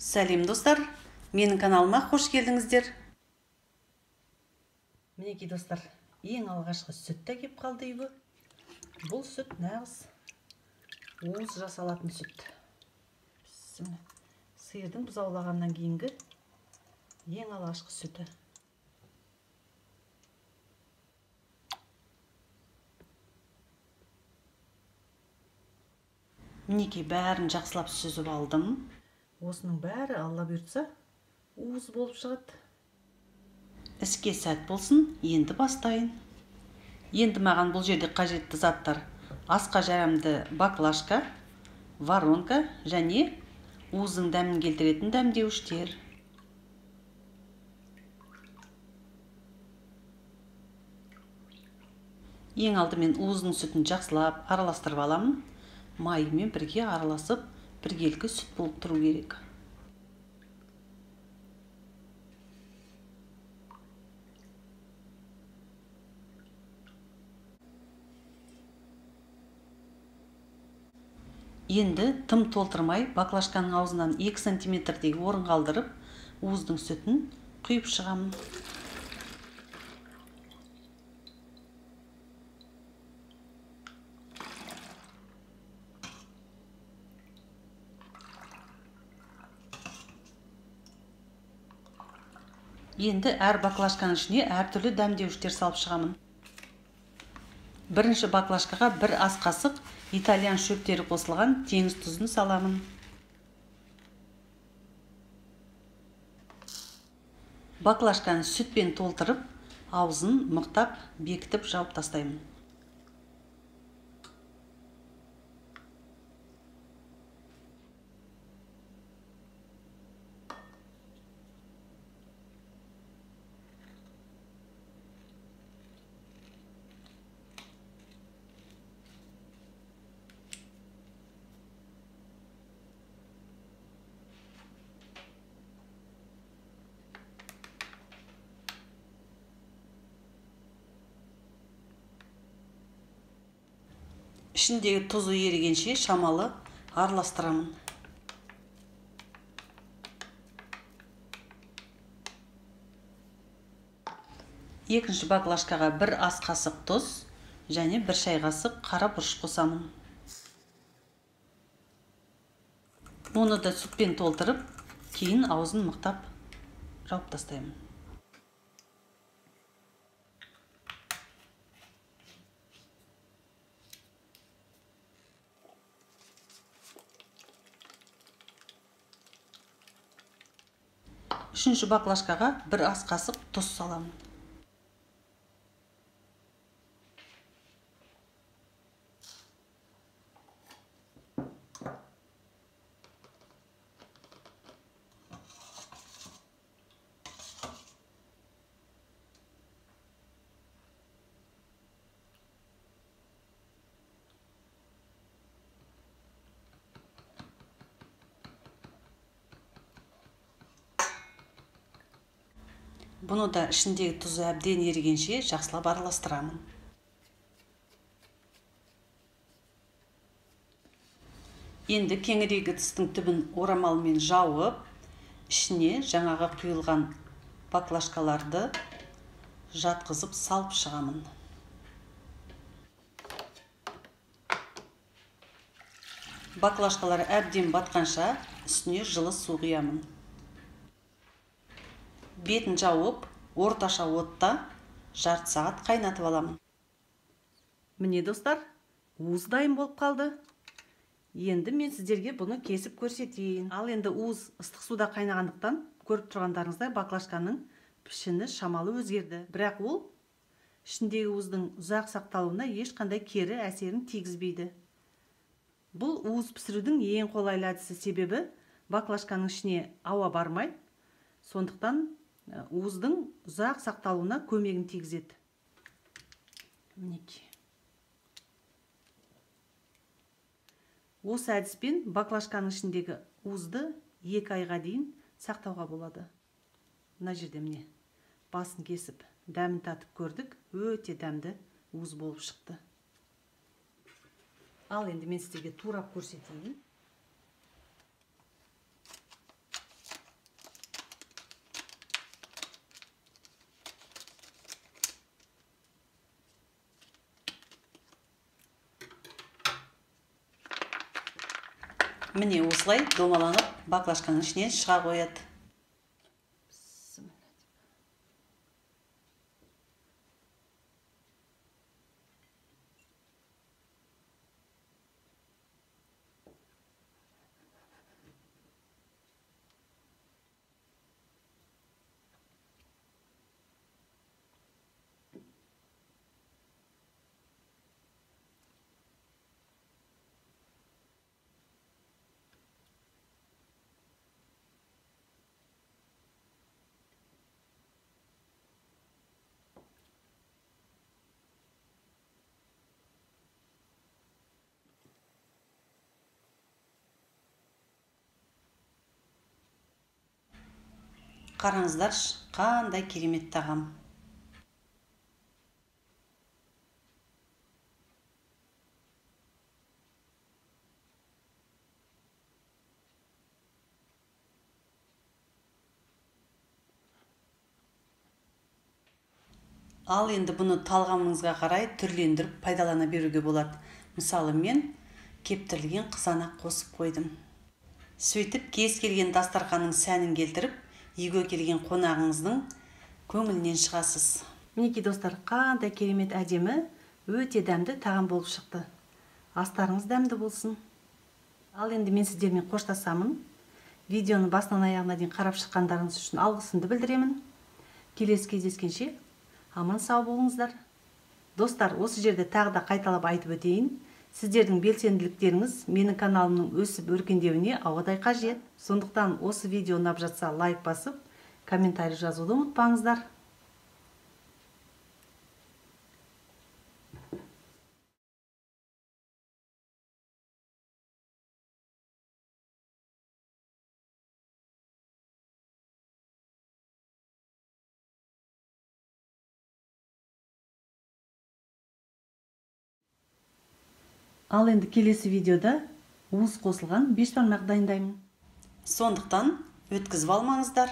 Сәлем достар, менің каналыма қош келдіңіздер. Мінекей достар, ең алғашқы сүт те кеп қалды үйге. Бұл сүт нағыз уыз жасалатын сүт. Сиырдың бұзаулағаннан кейінгі ең алғашқы сүті. Мінекей бәрін жақсылап сүзіп алдым. Осының бәрі Алла бұйыртса уыз болып шығады. Іске сәт болсын, енді бастайын. Енді маған бұл жерде қажетті заттар: асқа жарамды баклажка, воронка және уыздың дәмін келтіретін дәмдеуіштер. Ең алдымен уыздың сүтін жақсылап араластырып аламын. Майымен бірге араласып, біркелкі сүт болып тұру керек. Енді тым толтырмай баклажканың аузынан 2 сантиметрдей орын қалдырып, уыздың сүтін құйып шығамын. Енді әр баклажканың ішіне әртүрлі дәмдеуіштер салып шығамын. Бірінші баклажкаға бір ас қасық итальян шөптері қосылған теңіз тұзын саламын. Баклажканы сүтпен толтырып, аузын мықтап бекітіп жауып тастаймын. Ішіндегі тұзы ерігенше шамалы араластырамын. Екінші баклажкаға бір ас қасық тұз және бір шай қасық қара бұрыш қосамын. Оны да сүтпен толтырып, кейін аузын мықтап жауып тастаймын. Үшінші баклажкаға бір ас қасық тұз саламын. Бұны да ішіндегі тұзы әбден ерігенше жақсылап араластырамын. Енді кеңірек ыдыстың түбін орамалмен жауып, ішіне жаңағы құйылған баклажкаларды жатқызып салып шығамын. Баклажкалар әбден батқанша үстіне жылы су құямын. Бетін жауып, орташа отта жарты сағат қайнатып аламын. Міне достар, уыз дайын болып қалды. Енді мен сіздерге бұны кесіп көрсетейін. Ал енді уыз ыстық суда қайнағандықтан көріп тұрғандарыңыздай баклажканың пішіні шамалы өзгерді. Бірақ ол ішіндегі уыздың ұзақ сақталуына ешқандай кері әсерін тигізбейді. Бұл уыз пісірудің ең қолайлы әдісі, себебі баклажканың ішіне ауа бармайды. Сондықтан уыздың ұзақ сақталуына көмегін тигізеді. Мінекей. Осы әдіспен баклажканың ішіндегі уызды 2 айға дейін сақтауға болады. Мына жерде міне басын кесіп, дәмін татып көрдік, өте дәмді уыз болып шықты. Ал енді мен сіздерге турап көрсетейін. Міне осылай домаланып баклажканың ішінен шыға қояды. Қараңыздаршы, қандай керемет тағам. Ал енді бұны талғамыңызға қарай түрлендіріп пайдалана беруге болады. Мысалы, мен кептірілген қызанақ қосып қойдым. Сөйтіп кез келген дастарханның сәнін келтіріп, үйге келген қонағыңыздың көңілінен шығасыз. Мінекей достар, қандай керемет әдемі, өте дәмді тағам болып шықты. Астарыңыз дәмді болсын. Ал енді мен сіздермен қоштасамын. Видеоны басынан аяғына дейін қарап шыққандарыңыз үшін алғысымды білдіремін. Келесі кездескенше аман сау болыңыздар. Достар, осы жерде тағы да қайталап айтып өтейін. Сіздердің белсенділіктеріңіз менің каналымның өсіп өркендеуіне ауадай қажет. Сондықтан осы видео ұнап жатса лайк басып, комментарий жазуды ұмытпаңыздар. Ал енді келесі видеода уыз қосылған бешбармақ дайындаймын. Сондықтан өткізіп алмаңыздар.